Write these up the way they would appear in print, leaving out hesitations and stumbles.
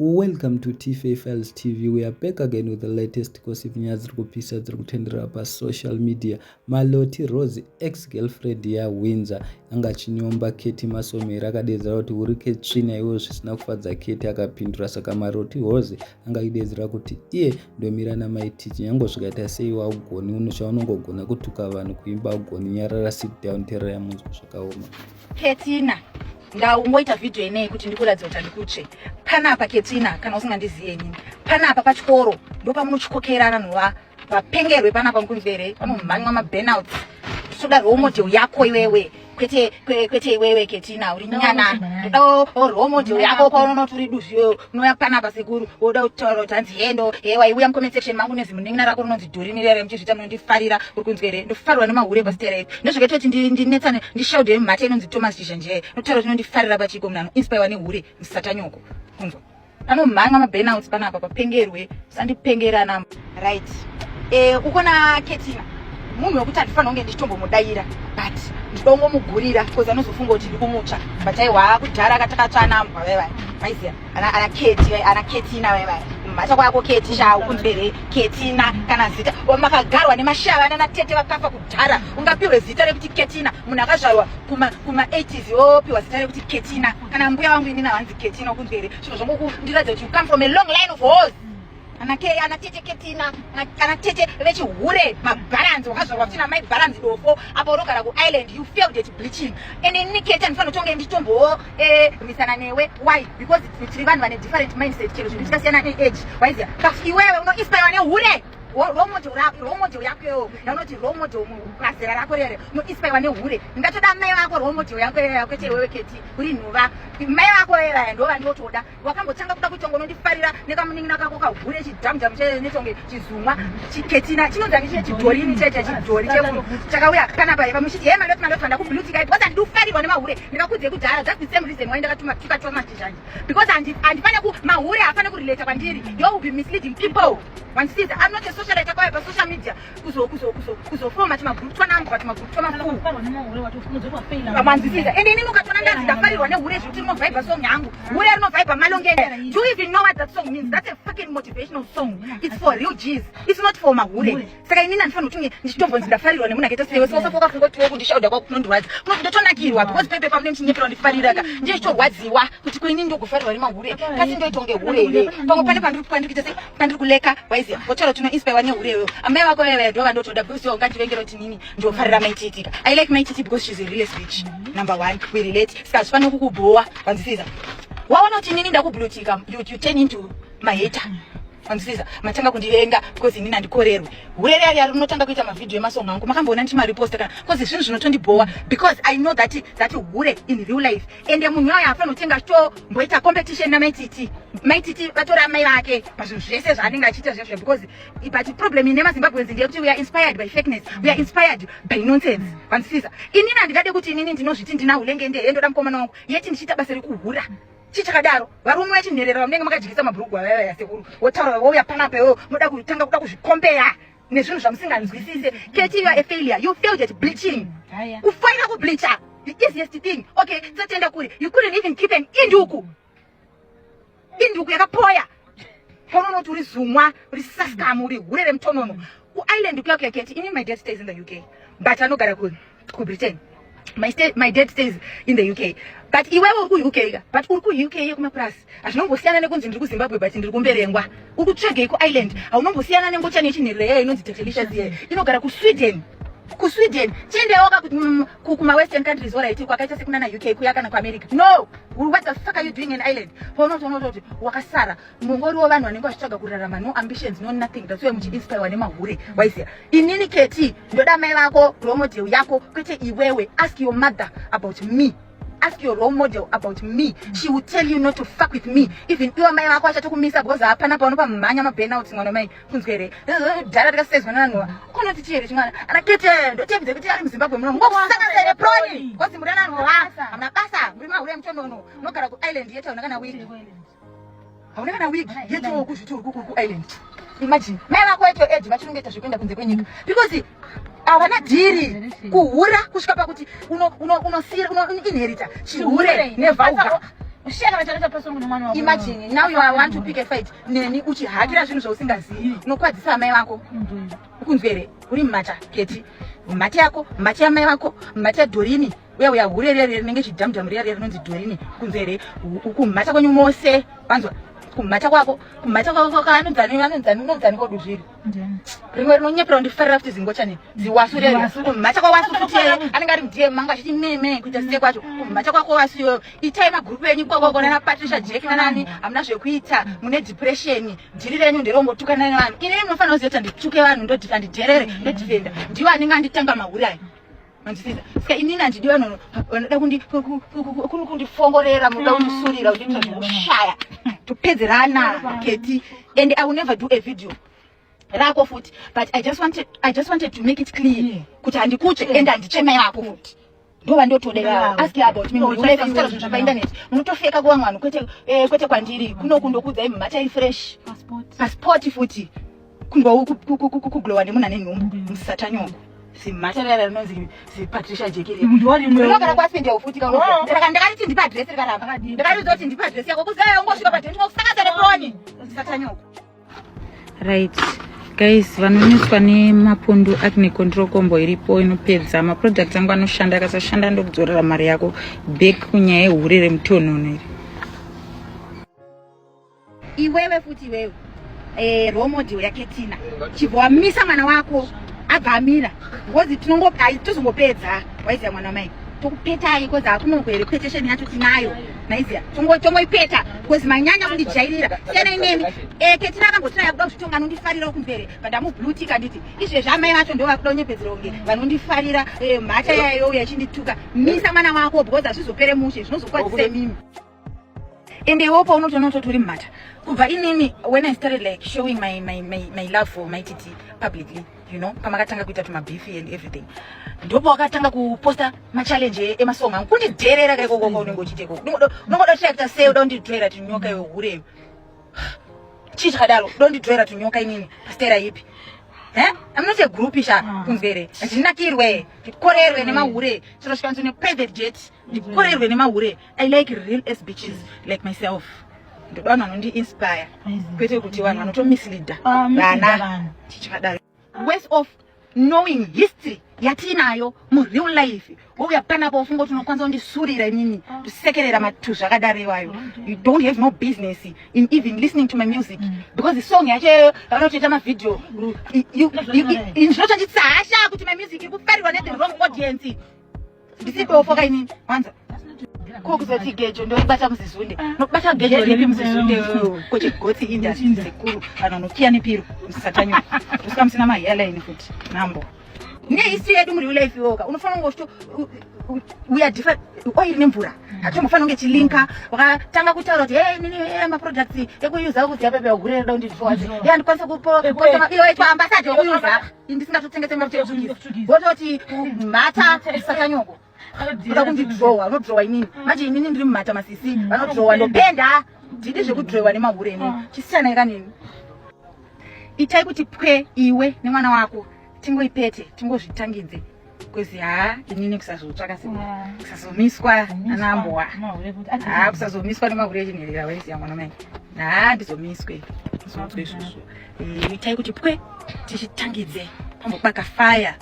Welcome to TFA Files TV. We are back again with the latest gossip nyaya dziri kupisa dziri kutenderera pasocial media. Maloti Rose ex girlfriend yaWindsor anga achinyomba Ketty Masomera akadeedzera kuti uri ketsvina iwe zvisina kufadza Ketty akapindura saka Maloti Rose anga achideedzera kuti iye ndomira namai Tich nyange zvikaita sei waugoni unochaunongogona kutuka vanhu kuimba ugoni nyarara sit down tererai munzwa zvakaoma. Ketina ndaungoita vhidhiyo ineyi kuti ndikuratidze kuti handikutsve panapa. Ketina, kana usingandiziye inini, panapa pachikoro ndopamunotyokera vanhu vapengerwe panapa mukunzwere panomhanywa maburnouts. Toda role model yako iwewe, kwete kwete iwewe Ketina uri nyana. Toda role model yako paunonoti uri duzvi iwewe unouya panapa sekuru woda kutaura kuti hanzi hendo he waiuya mucomment section mangu nezimunin'ina rako rinonzi Dhorini rere muchizviita munondifarira. Uri kunzwere ndofarirwa nemahure pasitereki ndozvakaita kuti ndinetsane ndishaude mhata inonzi Thomas Chizhanje notaura kuti unondifarira pachiko munhu anoinspirewa nehure musatanyoko kunzwa anomhanywa maburnouts panapa papengerwe usandipengera right. Ukona Ketina munhu wekuti handifanira kunge ndichitombomudaira but ndidongomugurira because anozofunga kuti ndikumutsva but aiwa kudhara akatakatsva anambwa vaivai maiziya ana Keti ana Ketina vaivai mhata kwako Keti shau kunzwere Ketina kana zita makagarwa nemashava nana tete vakafa kudhara ungapiwe zita rekuti Ketina munhu akazvarwa kuma 80s opiwa zita rekuti Ketina kana mbuya vangu inini havanzi Ketina kunzwere zvinhu zvangokundiratidza kuti you come from a long line of hoes ana ke ana tete Ketina ana tete vechihure mabharanzi wakazvarwa futi namai bharanzi dofo apa unogara kuIsland. You failed at bleaching and ini Keti handifanira kutonge ndichitomborwisana newe. Why? Because tiri vanhu vane different mindset chero zvinhu tikasiyana neage waiziya but iwewe unoinspirewa nehure. Role model yako iwewe yaunoti role model pazera rako rere unoinspirewa nehure. Ndingatoda mai vako role model yako iwewe kwete iwewe Keti uri nhuva. Mai vako vevaya ndo vandinotoda wakambotanga kuda kuita unondifarira nekamunin'ina kako kahure chidhamudhamu netonge chizumwa chiketina chinonzani chiye chidhorini cheche chidhori chemunhu chakauya panapa pamuchiti he Maloti Maloti vandakublutika because handidi kufarirwa nemahure. Ndikakudze kudhara. That's the same reason why ndakatuma tuka Thomas Chizhanje because handifane ku mahure haafane kurelata kwandiri. You will be misleading people wanzwisisa. I'm not a socialite akauya pasocial media kuzofoma tumagroup twanambwa tumagroup twamafu wanzwisisa. Ende inini ukatona ndanzi ndafarirwa nehure zvekuti rinovhaibha song yangu hure rinovhaibha malongeni. Do you even know what that song means? That's a fucking motivational song. It's for real Gs. It's not for mahure. Saka inini handifanira kuti ndichitombonzi ndafarirwa nemunhu akaita sewe so usafoka funga kuti kundishauda kwako kunondirwadza kunoti ndotonakirwa because pepe pamune muchinyepera ndifarira ka ndiye chitorwadziwa kuti ko inini ndogofarirwa nemahure kasi ndoita kunge hure here pamwe pane pandiri kuita sei pandiri kuleka waiziya wotaura kuti unoinspirewa nehure iwewe. Amai vako veve ndo vandotoda because iwe ungandivengera kuti nini ndofarira maitiitika. I like Maititi because she's a realist bitch. Number one, we relate saka hazvifaniri kukubhowa wanzwisisa. Waona kuti inini ndakublutika you turn into my hater wanzwisisa. Matanga kundivenga because inini handikorerwi hure riya rinotanga kuita mavhidhiyo emasong angu makamboona ndichimariposta kana because zvinhu zvinotondibhowa because I know that hure in real life ende munhu iwayo haafanira kutenga achitomboita competition naMaititi. Maititi vatora amai vake pazvinhu zvese zvaanenge achiita zvezvo because but problem ine maZimbabweans ndeyekuti we are inspired by fakeness. We are inspired by nonsense vanzwisisa. Inini handingade kuti inini ndinozviti ndina hulengende he ndoda mukomana wangu yeti ndichiita basa rekuhura chii chakadaro. Varume vechinherera vamunenge makadyisa mabhurugwa vaya yasekuru wotaura wouya panapa iwewe munoda kutanga kuda kuzvikombeya nezvinhu zvamusinganzwisise. Keti, you are a failure. You failed at bleaching. Kufaira kubleacha the easiest thing. Okay, tisatenda kuri you couldn't even keep an induku induku yakapoya paunonoti uri zumwa uri saskamu uri hure remutonono kuIsland kuya kuya. Keti, ini my dad stays in the UK but anogara kuBritain. My dad stays in the UK but iwewe uri kuUK ka but uri kuUK yekumapurasi hazvinombosiyana nekunzi ndiri kuZimbabwe but ndiri kumberengwa. Uri kutsvagei kuIsland haunombosiyana nengochani yechinherera yayo inonzi Tetelicious iyeyo inogara kuSweden kuSweden. Chiendewo ka kumawestern countries alright kwakaita sekunana UK kuya kana kuAmerica. No, what the fuck are you doing in Ireland paunotoona kuti wakasara mungoriwo vanhu vanenge vachitsvaga kurarama no ambitions, no nothing. That's why muchiinspirewa nemahure waiziya. Inini Keti ndoda mai vako role model yako kwete iwewe. Ask your mother about me. Ask your role model about me. She will tell you not to fuck with me. Even iwe mai vako achatokumisa because hapana paunopa mhanya maburnouts mwana mai kunzwere dhara tikasezwa nevanhu konoti chiyere chimwana ana Kete ndotebidze kuti ari muZimbabwe muno ngokusanganisai neproni because muri ananhu hamuna basa muri mahure mutonono unogara kuIsland yete hauna kana wig hauna kana wig yeto kuzviti uri kuIsland. Imagine mai vako eto age vachinongoita zvekuenda kunze kwenyika because havana dhiri kuhura kusvika pakuti unoinherita chihure nevhauga. Kusheka vachareta pasongo nemwana wako. Imagine now you are want to pick a fight neni uchihakira zvinhu zvausingazivi. Unokwadzisa amai vako. Ukunzwa here? Uri mhata Keti. Mhata yako, mhata yamai vako, mhata yaDhorini. Uya uya hure riya riya rinenge chidhamudhamu riya riya rinonzi Dhorini. Ukunzwa here? Ukumhata kwenyu mose. Wanzwa? Kumhata kwako, kumhata kwako kwako anonzani anonzani unonzani koduzviri. Rimwe rinonyepera kundifarira futi zingochani ziwasu rere. Kumhata kwawasu futi anenge ari mudm mangu achiti me me kuita sei kwacho. Kumhata kwako wasu iyoyo. Itai magroup enyu kwako nana Patricia Jack nanani hamuna zvekuita mune depression. Dhiri renyu nderongotukana nevanhu. Ini munofanira kuziva kuti handituke vanhu ndodhifandidherere ndodhifenda. Ndiwo anenge anditanga mahure ayo. Manzwisisa? Saka inini handidi vanhu vanoda kundifongorera, munoda kundisurira, kundiita zvekushaya. Topedzerana, Keti. And I will never do a video rako futi. But I just wanted to make it clear kuti handikutsve and handitsve mai vako futi. Ndova ndotodera. Ask her about me. Unoita kutaura zvinhu zvapainternet. Munotofeka kuvamwe vanhu kwete kwete kwandiri. Kuno kundokudzai mhata ifresh. Passport. Passport futi. Kundwa kuglowa nemunhu ane nhumbu. Musatanyoko. Zimhata rara rinonzi ziPatricia Jekiri. Rinogara kwaSpendale futi ka unoziva. Saka ndakati ndipe address rikaramba. Ndakariudza kuti ndipe address yako. Kuziva ungosvika padheni tinokusakadza nefoni. Musatanyoko. Right guys, vanoneswa nemapundu, acne control combo iripo inopedza. Maproduct angu anoshanda, akasashanda ndokudzorera mari yako back. Kunyaya yehure remutonono iri. Iwewe futi iwewe role model yaKetina, chibva wamisa mwana wako abva amira because tinongo tozongopedza. Waiziya mwana wamai tokupetai because hakunoko here petition yacho tinayo naiziya tongoipeta because manyanya kundijairira. Siyanai nemi. Ketina akambotiraya kuda kuzvitonga anondifarira kumbere pandamublutika nditi izvezvi amai vacho ndo vakuda kunyepedzera kunge vanondifarira. Mhata yayo yachindituka. Misa mwana wako because hazvizopere mushe, zvinozokwadzisa imimi. Ende iwewo paunotoona kutoti uri mhata kubva inini when I started like showing my love for Mai Titi publicly, pamakatanga kuita tumabeef and everything, ndopawakatanga kuposta machallenge emasong angu kundidherera kaikoko kwaunenge uchiita ikoko. Unongoda kuita sei? Uda kundidhoera tunyoka iwe hureyo? Chii chakadaro? Uda kundidhoera tunyoka inini pastera ipi? Eh? I'm not a group sha kunzwere ndinakirwe ndikorerwe nemahure chero svikanzi neprivate jet ndikorerwe nemahure. I like real ass bitches like myself. Ndoda vanhu vanondi-inspire kwete kuti vanhu vanotomisleada vana. Chichakadaro worse off knowing history yatinayo mureal life, wouya panapo ufunga kuti unokwanisa kundisurira inini kusekerera matuzvi akadaro iwayo. You don't have no business in even listening to my music because song yacho vanotoita mavhidhiyo zvinotonditsa hasha kuti my music iri kufarirwa nethe wrong audience. Ndisidofoka inini wanza ko kuzoti gejo ndoibata muzizunde, nobata gejo ripi muzizunde? Kochigotsi industry sekuru vanhu vanokiya nepiro musatanyo kusvika musina mahairline futi nambo nehistory yedu mureal life yoka unofanira kunge uchito we are different, oil nemvura hatombofanira kunge chilinka. Wakatanga kutaura kuti hey nini maproducts ekuyuza kuziya pepe hure rida kundidrowa ye handikwanisa kupoiwa ambassador wekuyuza ndisingatotengese mafuta ekutsvukisa wototi mhata satanyoko uda kundidrowa unodrowa inini manje inini ndiri mumhata masisi vanodrowa ndopenda ndidi zvekudrowa nemahure inini chisiyana kanini. Itai kuti pwe iwe nemwana wako tingoipete tingozvitangidze kuzi ha inini kusazotsvaka kusazomiswa anambowa ha kusazomiswa nemahure echinherera waiziya mwana mai ha ndizomiswe zotswe izvozvo. Itai kuti pwe tichitangidze pambobaka fire.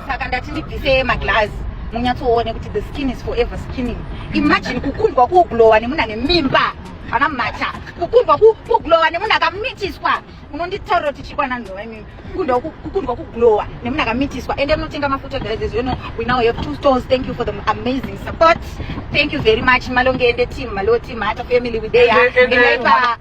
Saka ndati ndibvise maglass munyatsoone kuti the skin is forever skinning. Imagine kukundwa kuglowa nemunhu ane mimba ana mhata, kukundwa kuglowa nemunhu akamitiswa. Unonditaurira kuti chikwana nhova imimi kukundwa kuglowa nemunhu akamitiswa. Ende munotenga mafuta guys. As you know, we now have two stores. Thank you for the amazing support. Thank you very much, Malongende team, Maloti Mhata family with there. Endai pa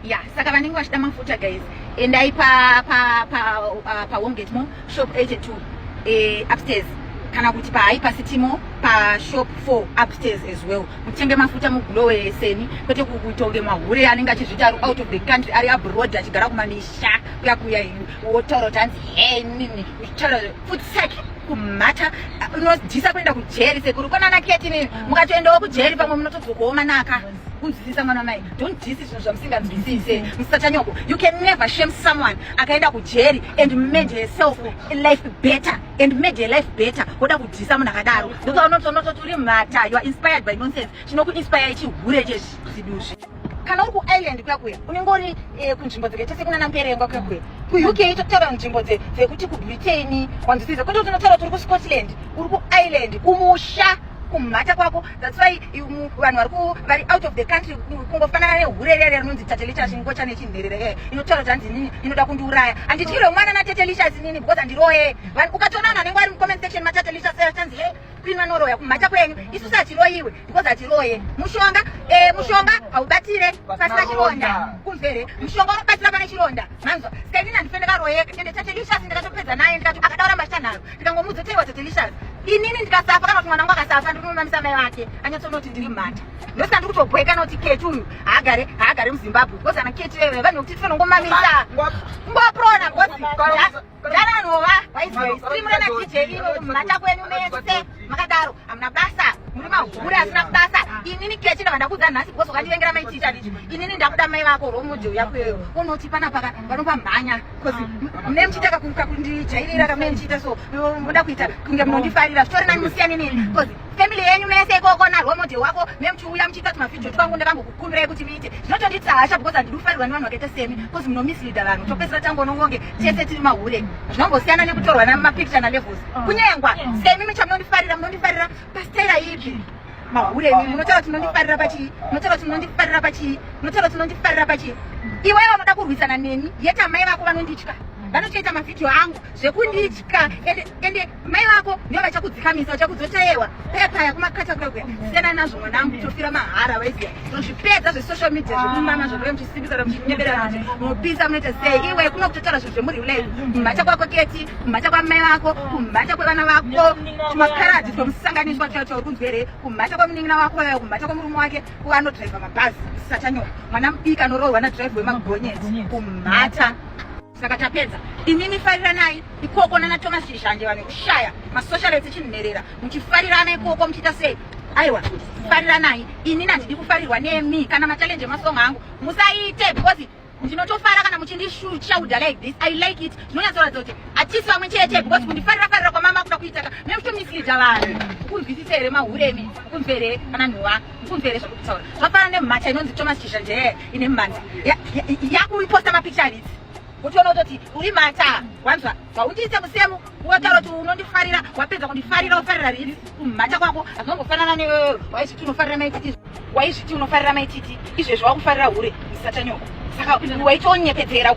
ya saka vanenge vachida mafuta guys, endai pa pa pa pa Homegate Mall, shop 82 upstairs, kana kuti paHyper City Mall pashop 4 upstairs as well. Mutenge mafuta muglowe seni kwete kuita kunge mahure anenge achizviita ari out of the country, ari abroad, achigara kumamisha kuya kuya wotaura kuti hanzi he nini uchitaura futsek kumhata unodhisa kuenda kujeri sekuru konana Ketini mukatoendawo kujeri pamwe munotodzokawo manaka. Kunzwisisa mwana mai, don't diss zvinhu zvamusinganzwisise. Musatanyoko, you can never shame someone akaenda kujeri and made herself life better and made her life better. Woda kudhisa munhu akadaro, ndokaunototi uri mhata. You are inspired by nonsense. Chinokuinspire ichihure chezviduzvi. Kana uri kuIreland kuya kuya, unenge uri kunzvimbo dzakaita sekunana Mberengwa kuya kuya, kuUK, totaura nzvimbo dzekuti kuBritain, wanzwisisa? Kwete kuti unotaura kuti uri kuScotland, uri kuIreland, kumusha. Kumhata kwako. That's why vanhu vari out of the country, kungofanana nehure rere rinonzi Tatelicious, ngocha nechinherere inotaura kuti hanzi inini inoda kundiuraya. Handityirwe mwana naTatelicious inini because handiroye. Ukatoona vanhu vanenge vari mucomment section maTatelicious, chanzi he queen vanoroya. Kumhata kwenyu. Isusu hatiroyiwe because hatiroye. Mushonga haubatire pasina chironda, kumvere. Mushonga unobatsira pane chironda, manzwa? Saka inini handife ndakaroyeka. Ende Tatelicious ndakatopedza naye, ndikati akadaura machita nharo, ndikangomuudza teiwa Tatelicious, inini ndikasafa kana kuti mwana wangu akasafa, ndinomamisa mai vake anyatsonoti ndiri mhata. Ndosaka ndiri kutobweka noti Keti uyu haagare muZimbabwe, because ana Keti vewe vanhu vekuti tifanongomamisa ngoprona, because ndaranova waizwa na DJ ino. Kumhata kwenyu mese makadaro, hamuna basa, muri mahure asina basa. Inini Keti ndava ndakudza nhasi because wakandivengera maiticha ndichi. Inini ndakuda mai vako, role model yako iyoyo. Unoti panapa vanopamhanya because mune muchiita kakundijairira, kamune muchiita so muda kuita kunge munondifarira. Zvitori nani musiyane neni because family yenyu mese ikoko na role model wako memuchiuya muchiita tumavhidhio twangu ndakambokukumbirai kuti muite, zvinotonditsa hasha because handidi kufarirwa nevanhu vakaita semi, because munomisleada vanhu. Topedzisira tangonongonge tese tiri mahure. Zvinombosiyana nekutorwa namapicture nalevels kunyengwa. Semi chamunondifarira, munondifarira pasitera ipi? Mahure imi. Munotaura kuti munondifarira pachii? Munotaura kuti munondifarira pachii? Munotaura kuti munondifarira pachii? Iwewe unoda kurwisana neni, yeta mai vako vanonditya, vanotoita mavhidhio angu zvekunditya. Ende mai vako ndivo vachakudzikamisa, vachakudzotayewa paya paya kumakata kuya kuya. Siyana nazvo mwanangu, tofira mahara, waiziya. Tinozvipedza zvesocial media zvekumama, zvokuya muchisimbisa, muchinyebera kuti munopisa, munoita sei. Iwe kuno kutotaura zvinhu zvemuriu life. Kumhata kwako Keti, kumhata kwamai vako, kumhata kwevana vako, tumakaradhi twomusanganiswa chacho, uri kunzwa here? Kumhata kwemunin'ina wako weyo, kumhata kwemurume wake kuanodhiraivha mabhazi. Sachanyoka mwana mudiki anoroorwa nadhiraivha wemagonyeti, kumhata. Saka tapedza. Imimi fariranai ikoko nana Thomas Chizhanje, vanhu vekushaya, masocialites echinherera, muchifarirana ikoko muchiita sei. Aiwa, fariranai. Inini handidi kufarirwa nemi. Kana machallenge emasong angu musaite, because ndinotofara kana muchindishauda like this. I like it. Zvinonyatsoratidza kuti hatisi vamwe chete, because kundifarira farira kwamama kuda kuitaka memuchitomisleada vanhu. Kunzwisisa here mahuremi? Kunzwere kana nhuva kunzwere zvakutaura zvafanana nemhata inonzi Thomas Chizhanje ine mhanza yakuiposta mapicture idzi, uchiona kutoti uri mhata. Wanzwa? Zvaundiite musemu, wataura kuti unondifarira, wapedza kundifarira, ufarira riri. Kumhata kwako. Hazvinongofanana newewe waizviti unofarira Maititi, waizviti unofarira Maititi, izvezvi wakufarira hure, musatanyoko. Saka waitonyepedzera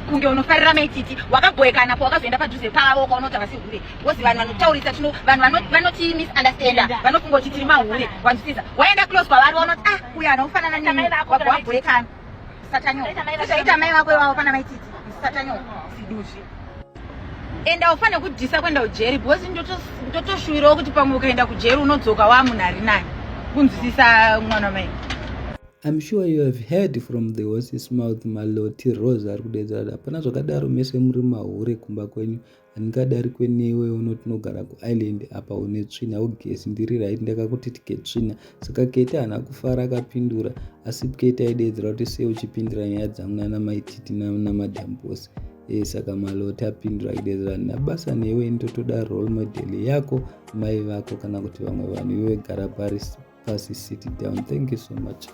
kunge unofarira Maititi, wakabhoekana pawakazoenda padhuze pavo ukaona kuti havasi hure, because vanhu vanotaurisa tino vanhu vanoti misunderstanda, vanofunga kuti tiri mahure, wanzwisisa? Waenda close kwavari, waona kuti ah, uyu haana kufanana neni, wabva wabhoekana. Musatanyoko, zvaita mai vako ivavo pana Maititi, musatanyoko, ziduzvi. Enda ufanire kudhisa kuenda kujeri, because ndotoshuwirawo kuti pamwe ukaenda kujeri unodzoka wamunhu ari nani. Kunzwisisa mwana mai? I'm sure you have heard from the horse's mouth. Maloti Rose ari kudedzera kuti hapana zvakadaro, mese muri mahure kumba kwenyu, handingadarikwe newe unoti unogara kuIreland apa une tsvina ugesi. Ndiri right, ndakakuti tike tsvina. Saka Kete haana kufara, akapindura, asi Kete aidedzera kuti sei uchipindira nyaya dzangu nana Maititi namadhambosi? Saka Maloti apindura achidedzera, handina basa newe, ndotoda role model yako mai vako kana kuti vamwe vanhu. Iwe gara pasi, sit down. Thank you so much.